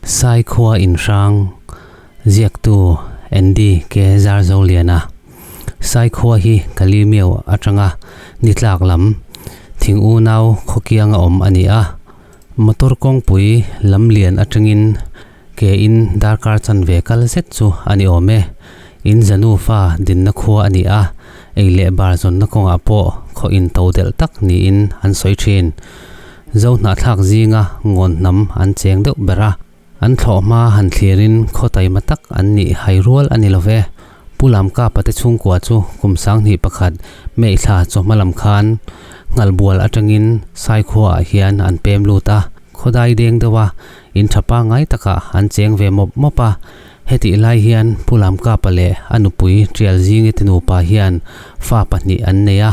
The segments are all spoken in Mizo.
Saikhua inhrang ziaktu Andy K Zarzoliana Saikhua hi Kalimio atanga nitlak lam thing unau khawkianga awm a ni a. Motor kawngpui lam lian atangin ke in darkar chanve kal zet chu a ni awm e. In zanufa dinna khua a ni a, ei leh bar zawnna kawngah pawh khaw in to delh tak niin an sawi thin. Zo hnahthlak zinga ngawn hnam an cheng deuh ber a, an thlawh hma han thlirin khaw taima tak an nih hai rual a ni lo ve. Pu Lamkapa te chhungkua chu kum 21 May thla chawhma lam khan Nghalbual atangin Saikhuaah hian an pem lut a, khawdai deng deuha in tha pangngai takah an cheng ve mawp mawp a. Hetih lai hian Pu Lamkapa leh a nupui Tial Zingi te nupa hian fa pahnih an nei a,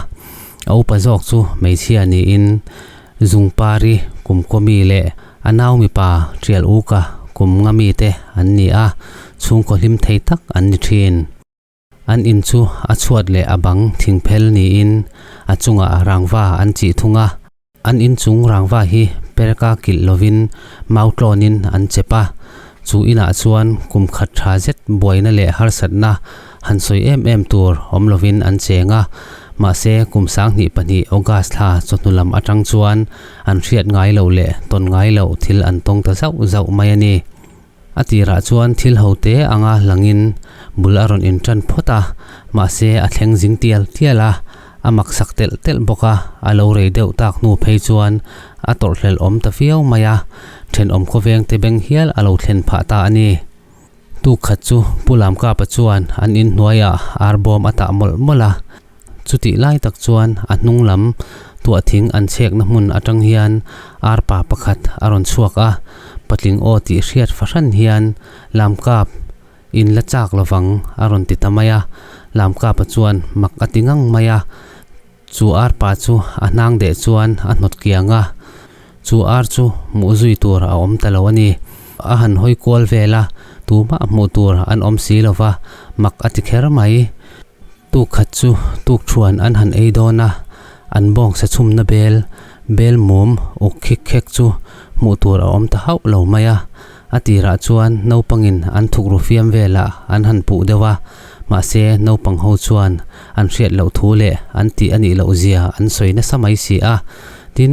a upa zawk chu hmeichhia niin Zungpari kum kawmi leh a nau mipa Tial Uka kum nga mite an ni a, chhungkaw hlim thei tak an ni thin. An in chu a chhuat leh a bang thingphel niin a chungah rangva an chih thung a. An in chung rangva hi perka kilh lovin mau tlawnin an chep a. Chu inah chuan kum khat tha zet buaina leh harsatna han sawi em em tur awm lovin an cheng a. Mahse kum 2002 August thla chawhnu lam atang chuan an hriat ngai loh leh tawn ngai loh thil an tawng ta zauh zauh mai a ni. A tirah chuan thil ho te anga langin bul a rawn intan phawt a, mahse a thleng zing tial tial a, a mak sak telh telh bawk a, a lo rei deuh tak hnu phei chuan a tawrhhlelh awm ta viau mai a, thenawm khawveng te beng hial a lo thlen phah ta a ni. Tuk khat chu Pu Lamkapa chuan an inhnuaiah arbawm a tah mawlh mawlh a, Chutih lai tak chuan a hnung lam tuah thing an chhekna hmun atang hian arpa pakhat a rawn chhuak a, patling aw tih hriat fahran hian Lamkap in la chak lovang a rawn ti ta mai a. Lamkapa chuan mak a ti ngang mai a, chu arpa chu a hnang deh chuan a hnawt kiang a, chu ar chu hmuh zui tur a awm ta lo a ni. A han hawi kual vel a, tumah hmuh tur an awm si lova, mak a ti kher mai. Tuk khat chu tuk thuan an han ei dawn a, an bawng sa chhumna bel, bel mum uk khik khek chu hmuh tur a awm ta hauh lo mai a. A tirah chuan naupangin an thukru fiam velah an han puh deuh a, mahse naupang ho chuan an hriat loh thu leh an tih a nih loh zia an sawi nasa mai si a. Tin,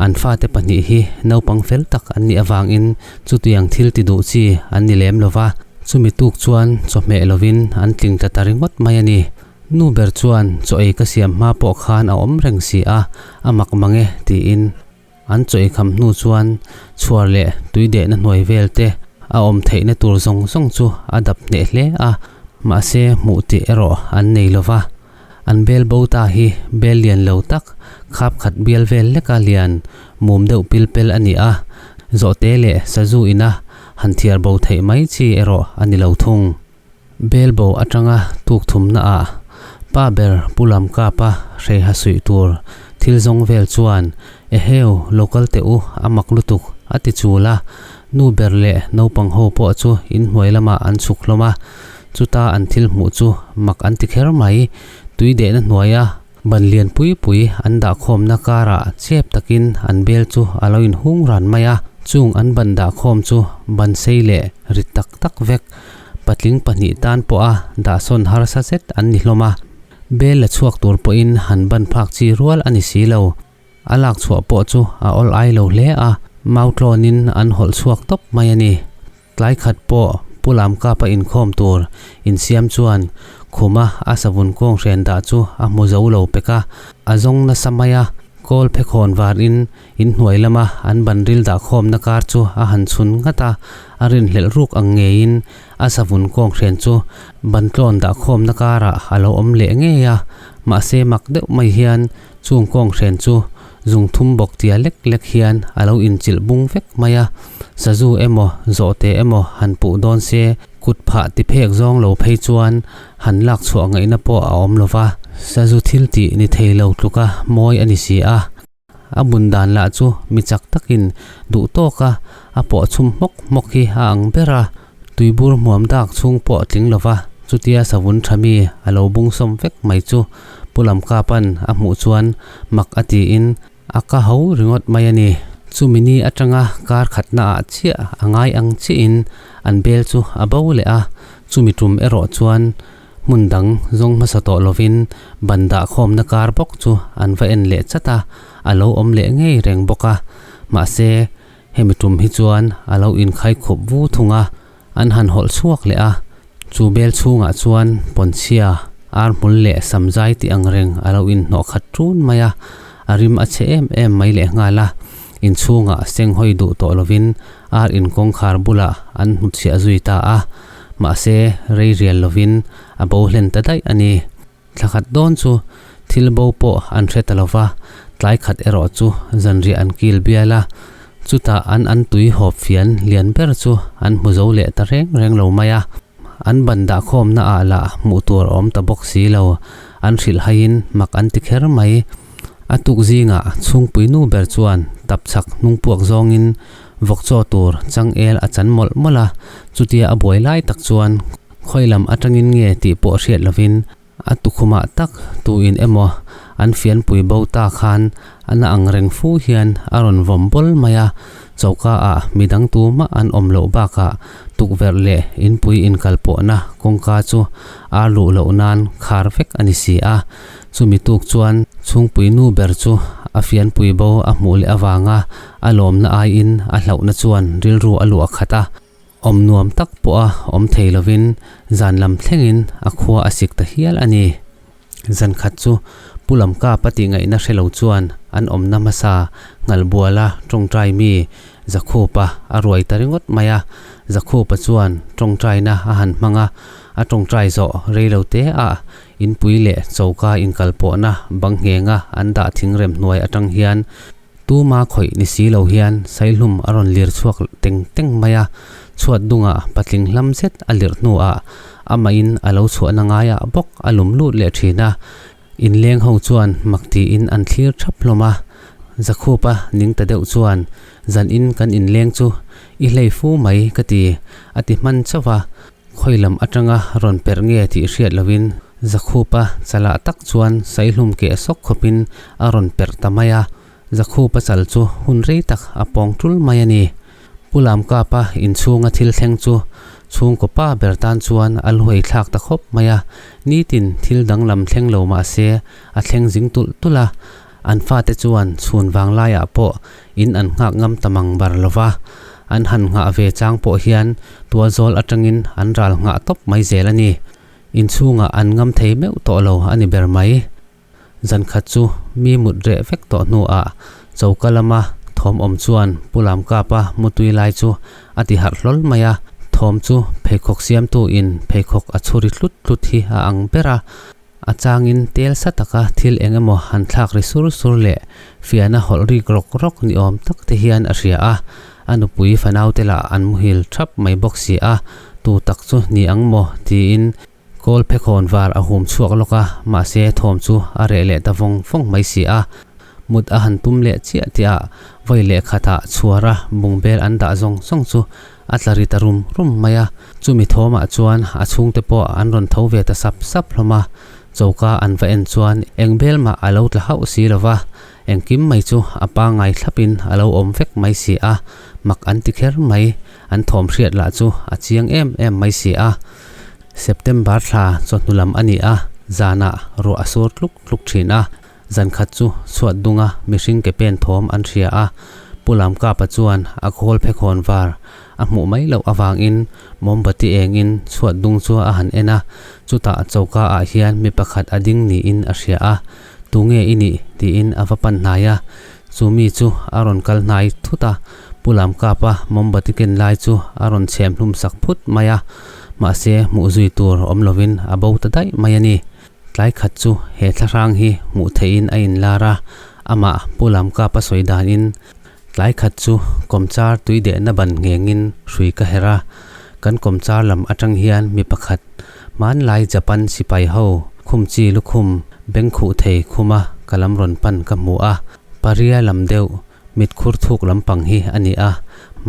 an fate pahnih hi naupang fel tak an nih avangin chutiang thil ti duh chi an ni lem lo va, chumi tuk chuan chawhmeh lovin an tling tla ta ringawt mai a ni. Nu ber chuan chaw ei ka siam hma pawh khan a awm reng si a, a mak mang e tiin an chaw ei kham hnu chuan chhuar leh tui dehna hnuai vel te a awm theihna tur zawng zawng chu a dap hneh hle a, mahse hmuh tih erawh an nei lo va. An bel bo ta hi bel lian lo tak, khap khat bial vel leka lian mum deuh pil pel a ni a, zawhte leh sazu ina han thiar bo theih mai chi erawh a ni lo thung. Bel bo atanga tuk thumna ah pa ber Pu Lamkapa hreiha suih tur thil zawng vel chuan Eheu, local teh u, a mak lutuk, a ti chul a. Nu ber leh naupang ho pawh chu inhnuai lamah an chhuk hlawm a. Chuta an thil hmuh chu mak an ti kher mai. Tui dehna hnuaia ban lian pui pui an dah khawmna karah chep takin an bel chu a lo inhung ran mai a. Chung an ban dah khawm chu ban sei leh rit tak tak vek patling pahnih tan pawha dahsawn harsa zet an ni hlawm a. Bel la chhuak tur pawhin han ban phak chi rual a ni si lo. A lak chhuah pawh chu a awl ai lo hle a, mau tlawnin an hawlh chhuak tawp mai a ni. Tlai khat pawh Pu Lamkapa inkhawm tur insiam chuan khuma a savun kawng hren dah chu a hmu zo lo pek a, a zawng nasa mai a, kawl phekhawn varin inhnuai lama an ban ril dah khawmna kar chu a han chhun nghat a, a rinhlelh ruk ang ngeiin a savun kawng hren chu ban tlawn dah khawmna karah a lo awm leh ngei a, mahse mak deuh mai hian Chung kawng hren chu zung thum bawk tia lek lek hian a lo inchilh bung vek mai a, sazu emaw zawhte emaw han puh dawn se kut phah ti phek zawng lo phei chuan han lak chhuah ngaihna pawh a awm lo va, sazu thil tih ni thei lo tluka mawi a ni si a. A bun dan lah chu mi chak takin duh tawka a pawh chhum hmawk hmawk hi a ang ber a, tuibur hmuam dak chhung pawh tling lo va, chutia savun tha mi a lo bung sawm vek mai chu. Pu Lamkapa'n a hmuh chuan mak a tiin a ka ho ringawt mai a ni. Chumi ni atanga kar khatna ah chiah a ngai ang chiahin an bel chu a bo leh a, chumi tum erawh chuan hmun dang zawng hmasa tawh lovin ban dah khawmna kar bawk chu an va en leh chat a, a lo awm leh ngei reng bawk a. Mahse, hemi tum hi chuan a lo inkhai khup vu thung a, An han hawlh chhuak leh a, chu bel chhungah chuan pawnchhia, ar hmul leh samzai tih ang reng a lo inhnawh khat ṭun mai a, a rim a chhe em em mai leh nghal a. Inchhungah seng hawi duh tawh lovin ar in kawngkhar bulah an hnutchhiah zui ta a, mahse rei rial lovin a bo hlen ta daih a ni. Thla khat dawn chu thil bo pawh an hre ta lo va, tlai khat erawh chu zanriah an kil bial a, chutah an an tui hawp fian lian ber chu an hmu zo leh ta reng reng lo mai a. An ban dah khawmna ah lah hmuh tur a awm ta bawk si lo, an hrilh haiin mak an ti kher mai. A tuk zingah chhungpui nu ber chuan tapchhak hnungpuak zawngin vawk chaw tur changel a chan mawlh mawlh a, chutia a buai lai tak chuan Khawi lam atangin nge tih pawh hriat lovin a tukhumah tak tuin emaw an fianpui bo ta khan a na ang reng fu hian a rawn vawm bawl mai a, choka ah midang tumah an awm loh bakah tukverh leh inpui inkalpawhna kawngka chu ar luh loh nan khar vek a ni si a. Chumi tuk chuan chhungpui nu ber chu a fianpui bo a hmuh leh avanga a lawmna aiin a hlauhna chuan rilru a luah khat a. Awm nuam tak pawha awm thei lovin zan lam thlengin a khua a sik ta hial a ni. Zan khat chu Pu Lamkapa tih ngaihna hre lo chuan an awmna hmasa Nghalbuala tawngtai mi Zakhupa a ruai ta ringawt mai a. Zakhupa chuan tawngtaina a han hmang a, a tawngtai zawh rei lo te ah inpui leh choka inkalpawhna bang nghenga an dah thingrem hnuai atang hian Tuma khawih ni si lo hian Saihlum a rawn lir chhuak teng teng mai a, chhuat dungah patling hlam zet a lirh hnuah amahin a lo chhuahna ngaiah bawk a lum lut leh thin a, inleng ho chuan mak tiin an thlir thap hlawm a, Zakhupa ning ta deuh chuan zanin kan inleng chu i hlei fu mai ka ti a ti hman chauh a, Khawi lam atanga rawn perh nge tih hriat lovin Zakhupa chalah tak chuan saihlum keh sawk khawpin a rawn perh ta mai a, Zakhupa chal chu hun rei tak a pawng tul mai a ni. Pu Lamkapa inchhunga thil thleng chu chhungkaw pa ber tan chuan a luhei thlak ta khawp mai a, nitin thil danglam thleng lo mah se a thleng zing tulh tulh a, An fate chuan chhun vanglaiah pawh in an nghak ngam ta mang bar lo va, an han nghah ve chang pawh hian tualzawl atangin an ral nghah tawp mai zel a ni. Inchhungah an ngam thei meuh tawh lo a ni ber mai. Zan khat chu mi mut reh vek tawh hnuah choka lama thawm awm chuan Pu Lamkapa mutui lai chu a ti harh hlawl mai a, thawm chu pheikhawk siamtu in pheikhawk a chhuri tlut tlut hi a ang ber a, A changin tel sa taka thil eng emaw han thlak ri sur sur leh fiahna hawlh rik rawk rawk ni awm tak te hian a hria a, a nupui fanaute lah an muhil thap mai bawk si a, tu tak chu ni ang maw tiin kawl phekhawn var a hum chhuak lawk a, mahse thawm chu a reh leh ta vawng vawng mai si a. Mut a han tum leh chiah tihah vawi leh khatah chhuara bungbel an dah zawng zawng chu a tla ri ta rum rum mai a, chumi thawmah chuan a chhungte pawh an rawn tho ve ta sap sap hlawm a, choka an va en chuan eng bel mah a lo tla hauh si lo va, engkim mai chu a pangngai thlapin a lo awm vek mai si a, mak an ti kher mai, an thawm hriat lah chu a chiang em em mai si a. September thla chawhnu lam a ni a, zanah ruah a sur tluk tluk thin a, Zan khat chu chhuat dunga mihring ke pen thawm an hria a, Pu Lamkapa chuan a khawl phekhawn var a hmuh mai loh avangin mawmbati engin chhuat dung chu a han en a, chutah choka ah hian mi pakhat a ding niin a hria a, Tunge i nih? tiin a va pan hnai a, chu mi chu a rawn kal hnai thut a, Pu Lamkapa mawmbati ken lai chu a rawn chhem hlum sak phut mai a, mahse hmuh zui tur awm lovin a bo ta daih mai a ni. Tlai khat chu he thlahrang hi hmuh theihin a inlar a, amah Pu Lamkapa sawi danin tlai khat chu kawmchar tui dehna ban nghengin hrui ka herh a, kan kawmchar lam atang hian mi pakhat hmanlai Japan sipai ho khum chi lukhum beng khuh thei khuma ka lam rawn pan ka hmu a, paria lam deuh mit khur thuk lampang hi a ni a,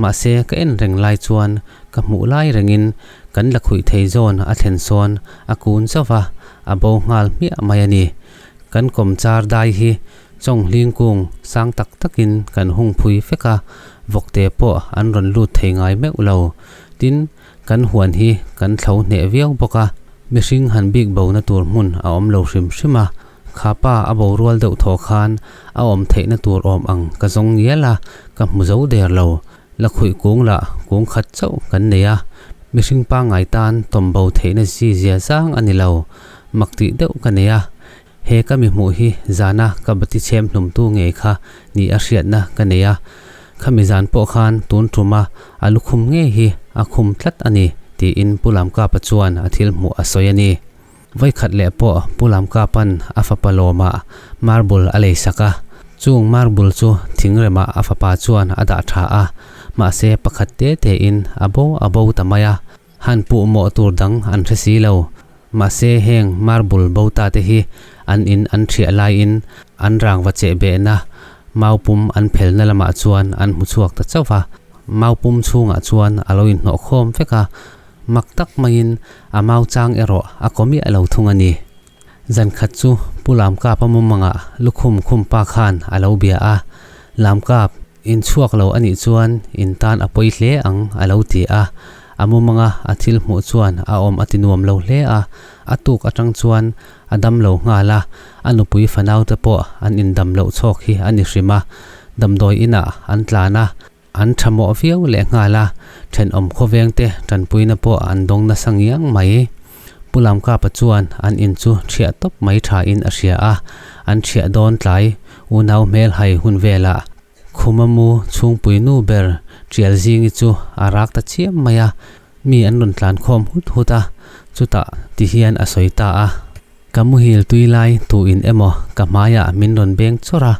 mahse ka en reng lai chuan ka hmuh lai rengin kan la khuih thei zawn a thlen sawn a kun zauh va, a bo nghal hmiah mai a ni. Kan kawmchar dai hi chawnghling kung sang tak takin kan hung phui vek a, vawkte pawh an rawn lut thei ngai meuh lo. Tin, kan huan hi kan thlo hneh viau bawk a, mihring han bik bona tur hmun a awm lo hrim hrim a. Kha pa a borual deuh thaw khan a awm theihna tur awm ang ka zawng ngial a, ka hmu zo der lo. La khuih kung lah kung khat chauh kan nei a, mihring pangngai tan tawm bo theihna chi zia zang a ni lo. Mak tih deuh ka nei a, he ka mi hmuh hi zana ka bati chhem hlumtu ngei kha ni a hriatna ka nei a, khami zan pawh khan tun tuma a lukhum ngei hi a khum tlat a ni, tiin Pu Lamkapa chuan a thil hmuh a sawi a ni. Vawikhat leh pawh Pu Lamkapa'n a fapa lawmah marble a lei sak a, chung marble chu thingremah a fapa chuan a dah tha a, mahse pakhat te tein a bo a bo ta mai a, han puh mawh tur dang an hre si lo. Mahse heng marble bo ta te hi an in an thiah laiin an rangva cheh behna maupum an phelna lamah chuan an hmu chhuak ta chauh va, maupum chhungah chuan a lo inhnawh khawm vek a, Mak tak maiin a mau chang erawh a kaw miah lo thung a ni. Zan khat chu Pu Lamkapa mumangah lukhum khum pa khan a lo bia a, Lamkap, in chhuak lo a nih chuan in tan a pawi hle ang a lo ti a. A mumanga a thil hmuh chuan a awm a ti nuam lo hle a, a tuk atang chuan a dam lo nghal a, a nupui fanaute pawh an indam loh chhawk hi a ni hrim a, damdawi inah an tlan a, An tha mawh viau leh nghal a, thenawm khawvengte tanpuina pawh an dawng nasa ngiang mai. Pu Lamkapa chuan an in chu thiah tawp mai thain a hria a, an thiah dawn tlai unau hmel hai hun velah Khuma mu chhungpui nu ber Tial Zingi chu a rak ta chiam mai a, mi an rawn tlan khawm hut hut a, chutah ti hian a sawi ta a. Ka muhil tui lai tu in emaw ka hmaiah min rawn beng chawrh a,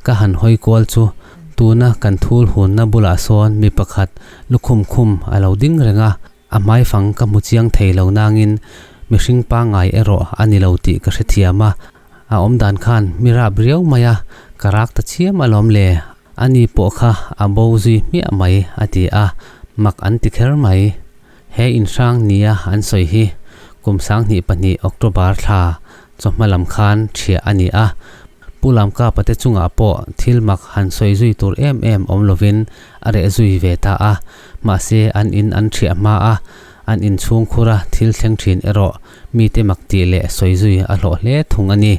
ka han hawi kual chu tuna kan thul hunna bulah sawn mi pakhat lukhum khum a lo ding reng a, a hmaifang ka hmu chiang thei lo nangin mihring pangngai erawh a ni lo tih ka hrethiam a, a awmdan khan mi rap riau mai a, ka rak ta chiam alawm le, ani pawh kha a bo zui hmiah mai a ti a, mak an ti kher mai. He inhrang nia an sawi hi kum 2002 October thla chawhma lam khan thiah a ni a, Pu Lamkapa te chungah pawh thil mak han sawi zui tur em em awm lovin a reh zui ve ta a, mahse an in an thiah hma a, an inchhung khura thil thleng thin erawh mite mak tih leh sawi zui a hlawh hle thung a ni.